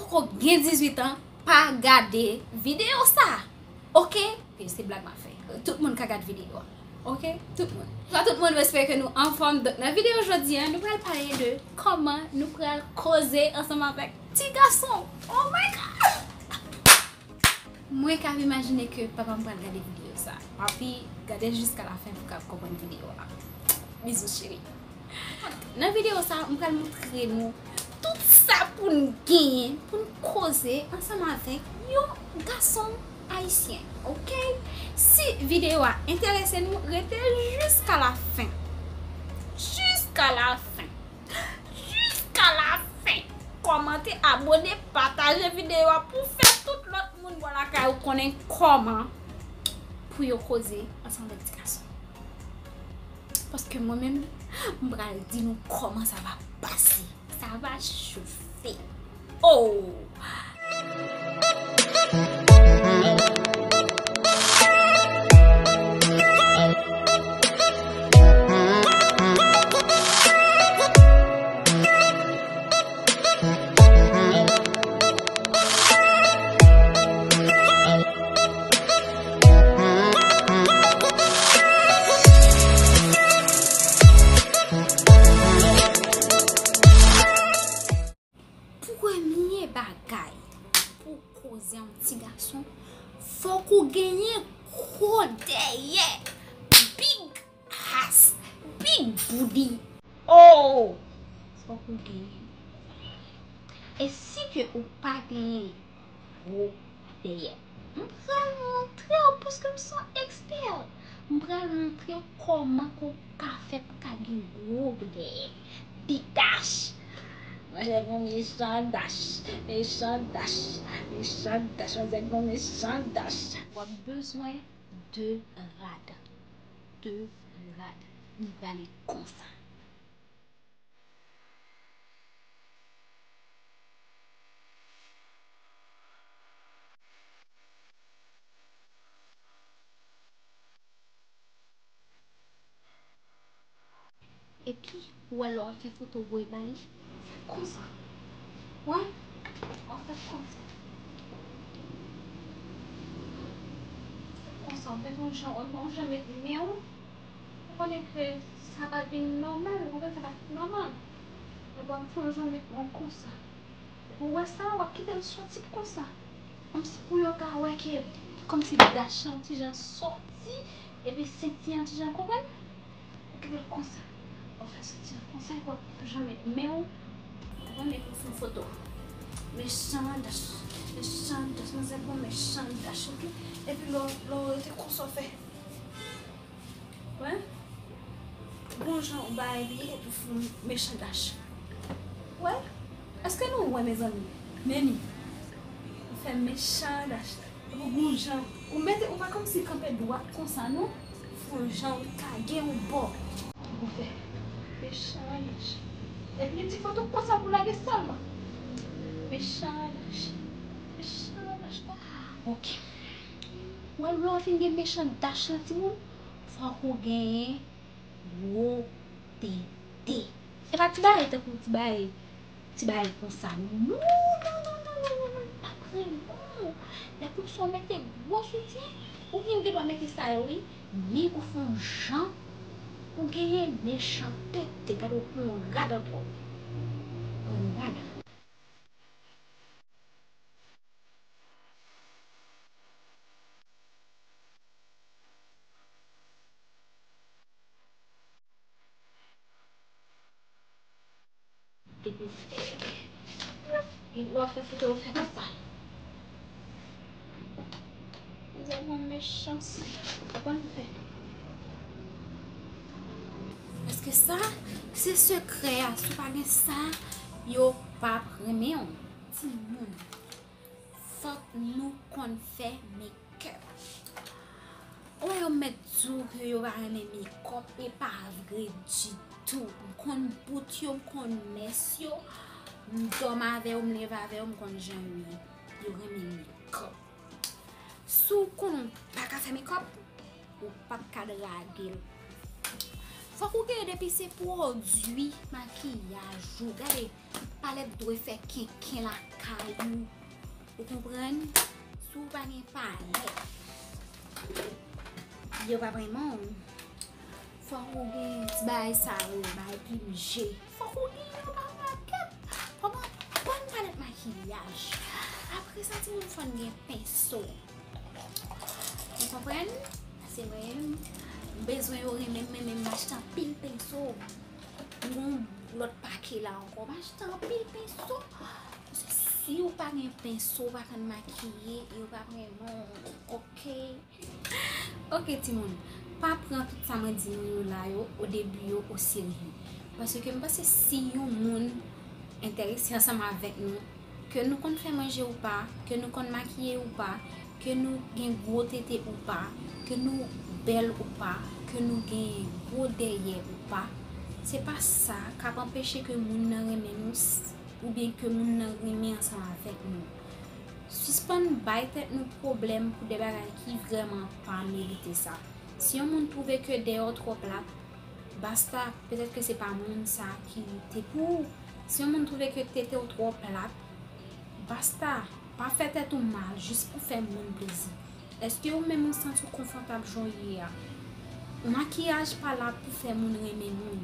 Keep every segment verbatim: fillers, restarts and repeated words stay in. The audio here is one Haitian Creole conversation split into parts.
Ko gen dizuit an, pa gade videyo sa. Oke? Se blag m ap fè. Tout moun ka gad videyo a. Oke? Tout moun. Sa tout moun, m espere ke nou anfòm. Donk, nan videyo jodi a, nou pral pale de kòman nou pral koze ansanm avèk ti gason. Oh my God! Mwen ka imajine ke papa m pral gade videyo sa. Papi, gade jiska la fen pou w ka konprann videyo a. Bizou cheri. Nan videyo sa, m pral montre nou tout sa pou n genyen, pou n koze ansanm avèk yon gason ayisyen, oke? Si videyo a enterese nou, rete jiska la fen. Jiska la fen. Jiska la fen. Kòmante, abòne, pataje videyo a pou fè tout lòt moun bò lakay ou konnen kòman pou yo koze ansanm avèk ti gason. Paske mwen menm, m pral di nou kòman sa va pase. Sa va chofe. Oh! Premye bagay, pou w koze yon ti gason, fòk ou genyen gwo dèyè, big ass, big booty. Oh! Fòk ou genyen. E si ke ou pa genyen gwo dèyè, m pral montre w, paske m se yon ekspè. M pral montre w kòman ke w ka fè pou w ka gen gwo dèyè. Big dash. Mwen se yon mechan dash. Mechan dash. Mechan dash. Mwen se yon mechan dash. W ap bezwen de rad. De rad. Li prale konsa. Epi, ou wè lè w ap fè foto voye ba li, fè konsa. Wè, w ap fè konsa. Fè konsa, w fè yon jan, w ap yon jan met men w. Ou konnen ke sa va vin nòmal, ou konnen sa va vin nòmal. Epi w ap fè yon jan met men w konsa. Ou wè sa, w ap kite l soti konsa. Kòmsi pou yo ka wè ke, kòmsi dash lan ti jan soti, epi senti an ti jan, konprann? Ou kite l konsa. W ap fè senti an konsa, epi w ap toujou met men w. Mwen met ou sou foto. Mechan dash. Mechan dash. Mwen se bon mechan dash, oke? Epi lè w, lè w rete konsa w fè. Wè? Bon jan ou bay li epi w fè yon mechan dash. Wè? Èske nou wè, mezanmi? Men li. Ou fè mechan dash. Epi bon jan. Ou mete, ou pa kòmsi kanpe dwat konsa, non. Fè yon jan ou kage yon bò. Ou fè mechan dash. Epi ti foto konsa pou lage sèlman. Mechan dash. Mechan dash. Ok. Wè, lè w fin gen mechan dash lan, timoun, fòk ou genyen gwo tete. Se pa ti bagay tankou ti bagay, ti bagay konsa. Non, non, non, non, non, non, non, pa pran non. Lè konsa w mete gwo soutyen, ou gen dwa mete sa yo, wi. Men ou fè yon jan, ou genyen mechan tete, gade w pran yon rad ankò. Yon rad. Depi w fè, lè w ap fè foto, w fè konsa. Mezanmi, mechanste. Sa konn fè. Paske sa, se sekrè a. Si w pa gen sa, yo p ap renmen w. Timoun, fòk nou konn fè mekèp. Ou wè yo mèt di w ke yo pa renmen mekòp, e pa vre ditou. M konn bout yo, m konn mès yo, m dòmi avè yo, m leve avè yo, m konn jan yo ye. Yo renmen mekòp. Si w konnen w pa ka fè mekòp, ou p ap ka drage l. Fòk ou genyen depi se pwodui makiyaj ou. Gade, Palèt dwe fè kenken lakay ou. Ou konprann? Si w pa gen palèt, yo p ap renmen w. Fòk ou gen ti bagay sa yo, bagay plim je. Fòk ou gen yo pa pakèt. Kòman? Bon palèt makiyaj. Apre sa, timoun, fò n gen penso. Ou konprann? Se mwen menm. M bezwen yo renmen m, men m achte anpil penso. M gon lòt pake la ankò. M achte anpil penso. Si w pa gen penso, w pa konn makiye, yo p ap renmen w, oke? Oke, timoun. Pa pran tout sa mwen di nou yo la yo, o debi yo, o serye. Paske m panse si yon moun enterese ansanm avèk nou, ke nou konn fè manje ou pa, ke nou konn makiye ou pa, ke nou gen gwo tete ou pa, ke nou bèl ou pa, ke nou gen gwo dèyè ou pa, se pa sa k ap anpeche ke moun nan renmen nou s- oubyen ke moun nan renmen ansanm avèk nou. Sispann bay tèt nou pwoblèm pou de bagay ki vrèman pa merite sa. Si yon moun twouve ke dèyè w twò plat, basta, petèt ke se pa moun sa ki te pou ou. Si yon moun twouve ke tete w twò plat, basta, pa fè tèt ou mal jis pou fè moun plezi. Èske ou menm ou santi w konfòtab jan w ye a? Makiyaj pa la pou fè moun renmen moun.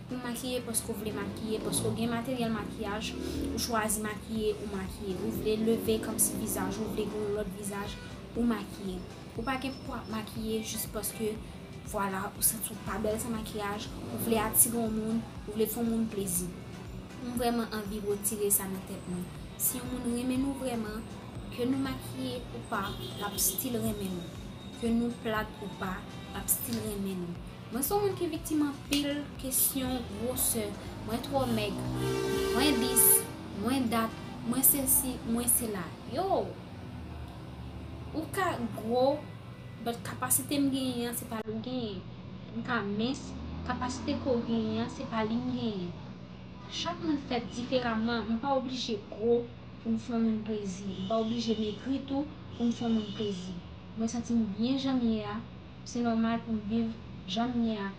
Ou makiye paske w vle makiye, paske w gen materyèl makiyaj, ou chwazi makiye, ou makiye. Ou vle leve kòmsi vizaj ou, ou vle gen yon lòt vizaj, ou makiye. Ou pa gen pou ap makiye jis paske, vwala, ou santi w pa bèl san makiyaj, ou vle atire yon moun, ou vle fè yon moun plezi. M vrèman anvi retire sa nan tèt nou. Si yon moun renmen nou vrèman, ke nou makiye ou pa, l ap still renmen nou. Ke nou plat ou pa, l ap still renmen nou. Mwen se yon moun ki viktim anpil kesyon gwosè. Mwen twò mèg. Mwen dis. Mwen dat. Mwen sesi. Mwen sela. Yo! Ou ka gwo, but kapasite m genyen an, se pa li w genyen. M ka mens, kapasite ke w genyen an, se pa li m genyen. Chak moun fèt diferaman, m pa oblije gwo pou m fè yon moun plezi. M pa oblije megri tou pou m fè yon moun plezi. Mwen santi m byen jan m ye a, se nòmal pou m viv jan m ye a.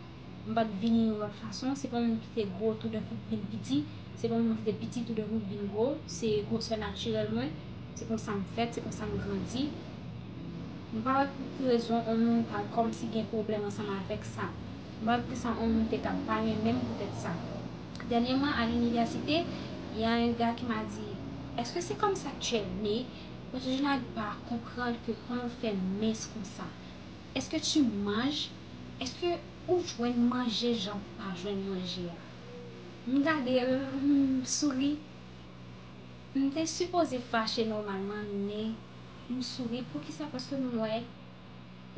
M pa t vini yon lòt fason, se pa yon moun ki te gwo toudèkou vin piti, se pa yon moun ki te piti toudèkou vin gwo, se gwosè natirèl mwen, se konsa m fèt, se konsa m grandi. M pa wè pou ki rezon yon moun ta kòmsi gen pwoblèm ansanm avèk sa. M pa wè pou ki sa yon moun te ka pa renmen m poutèt sa. Dènyèman, à l'université, il y a un gars qui m'a dit, est-ce que c'est comme ça que tu es né? Parce que je n'arrive pas à comprendre que kòman w fè mens konsa. Est-ce que tu manges? Est-ce que ou jwenn manje jan m pa jwenn manje a? M gade l, m souri. M te sipoze fache nòmalman, men m souri. Poukisa? Paske m wè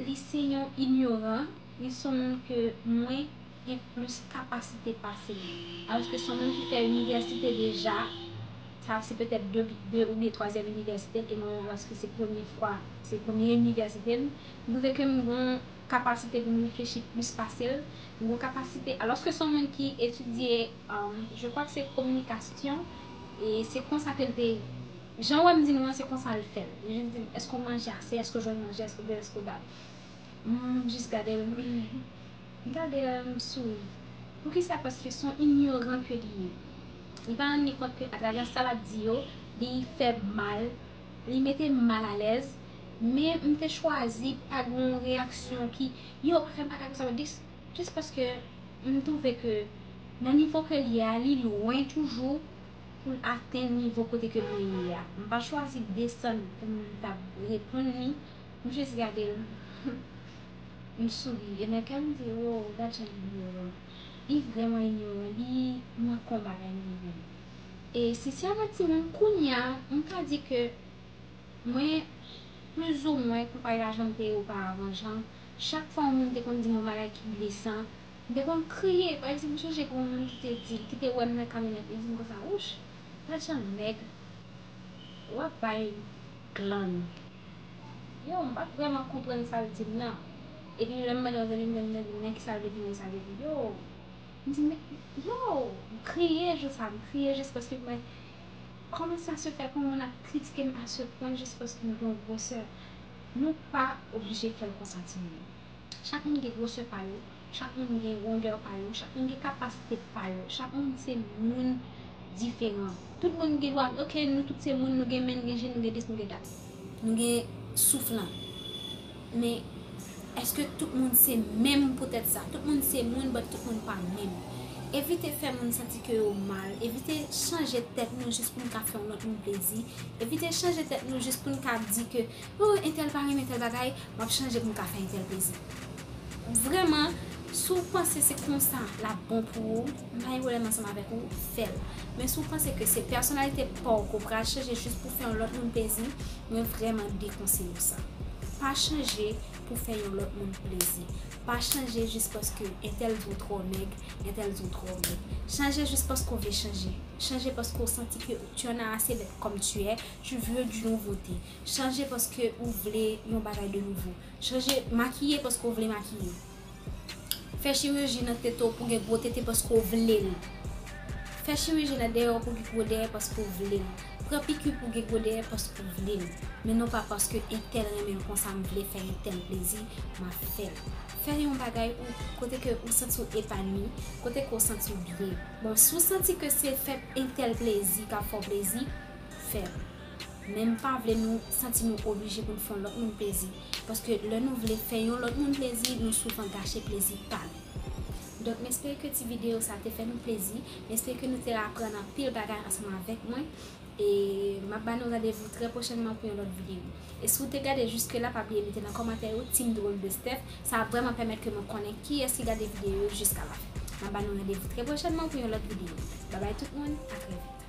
li se yon inyoran, li se yon moun ke mwen gen plis kapasite pase li. Alòske se yon moun ki fè inivèsite deja, sa se petèt de, de oubyen twazyèm inivèsite l, e mwen menm, paske se premye fwa, se premye inivèsite m, m twouve ke m gen yon kapasite pou m reflechi plis pase l, m gen yon kapasite, alòske se yon moun ki etidye, um, je crois que c'est communication, e se konsa ke l te, jan w wè m di nou an, se konsa l fè l. Li jis di m, èske w manje ase, èske w jwenn manje, èske w bèl, èske w dat. M jis gade l, m gade l, m souri. Poukisa? Paske se yon inyoran ke li ye. Li pa rann li kont ke atravè sa l ap di yo, li fè m mal, li mete m malalèz, men m te chwazi pa gen yon reyaksyon ki, yo, pa fè m pale konsa, dis, jis paske m twouve ke nan nivo ke l ye a, li lwen toujou pou l atenn nivo kote ke mwen ye a. M pa chwazi desann pou m ta reponn li, m jis gade l, m souri, e nan kè m di, wo, gad jan li inyoran. Li vrèman inyoran, li manke yon bagay li menm. E sensyèman, timoun, kounye a, m ka di ke mwen, plizoumwen, konpare a jan m te ye oparavan, jan chak fwa yon moun te konn di m yon bagay ki blesan, m te konn kriye. Pa egzanp, m sonje gen yon moun ki te di, ki te wè m nan kamyonèt, li di m konsa, wouch, gad jan nèg, w ap bay glann. Yo, m pa t vrèman konprann sa l di m nan. Epi lè m mande yon zanmi m, zanmi m di m, nan kisa l vle di, nan sa l vle di. Yo, m di, men, yo, m kriye jou sa, m kriye jis paske mwen, comment ça se fait que yon moun ap kritike m à ce point jis paske m gen yon gwosè? Nou pa oblije fè l konsa, timoun. Chak moun gen gwosè pa yo, chak moun gen wondè pa yo, chak moun gen kapasite pa yo, chak moun se moun diferan. Tout moun gen dwa, ok, nou tout se moun, nou gen men, nou gen je, nou gen dis, nou gen dat. Nou gen souf lan. Men, èske tout moun se menm poutèt sa? Tout moun se moun, but tout moun pa menm. Evite fè moun santi ke yo mal. Evite chanje tèt nou jis pou n ka fè yon lòt moun plezi. Evite chanje tèt nou jis pou n ka di ke, oh, entèl pa renmen tèl bagay, m ap chanje pou m ka fè entèl plezi. Vrèman, si w panse se konsa l ap bon pou ou, m pa gen pwoblèm ansanm avèk ou, fè l. Men si w panse ke se pèsonalite pa w ke w pral chanje jis pou fè yon lòt moun plezi, mwen vrèman dekonseye w sa. Pa chanje pou fè yon lòt moun plezi. Pa chanje jis paske entèl di w twò mèg, entèl di w twò mèg. Chanje jis paske w vle chanje. Chanje paske w santi ke tu en as assez d'être comme tu es, tu veux du nouveauté. Chanje paske ou vle yon bagay de nouvo. Chanje, makiye paske w vle makiye. Fè chiriji nan tete w pou gen gwo tete paske w vle l. Fè chiriji nan dèyè w pou gen gwo dèyè paske w vle l. Pran piki pou gen gwo dèyè paske w vle l. Men non pa paske entèl renmen l konsa, m vle fè entèl plezi, m ap fè l. Fè yon bagay ou kote ke ou santi w epanwi, kote ke w santi w byen. Bon, si w santi ke se fè entèl plezi k ap fè w plezi, fè l. Men m pa vle nou santi nou oblije pou n fè yon lòt moun plezi. Paske lè nou vle fè yon lòt moun plezi, nou souvan gache plezi pa nou. Donk, m espere ke ti videyo sa te fè nou plezi. M espere ke nou te aprann anpil bagay ansanm avèk mwen. E m ap ba nou randevou trè pwochènman pou yon lòt videyo. E si w te gade jiske la, pa bliye mete nan kòmantè yo Team Drôle de Steph. Sa ap vrèman pèmèt ke mwen konnen kiyès ki gade videyo yo jiska lafen. M ap ba nou randevou trè pwochènman pou yon lòt videyo. Babay tout moun, a trè vit.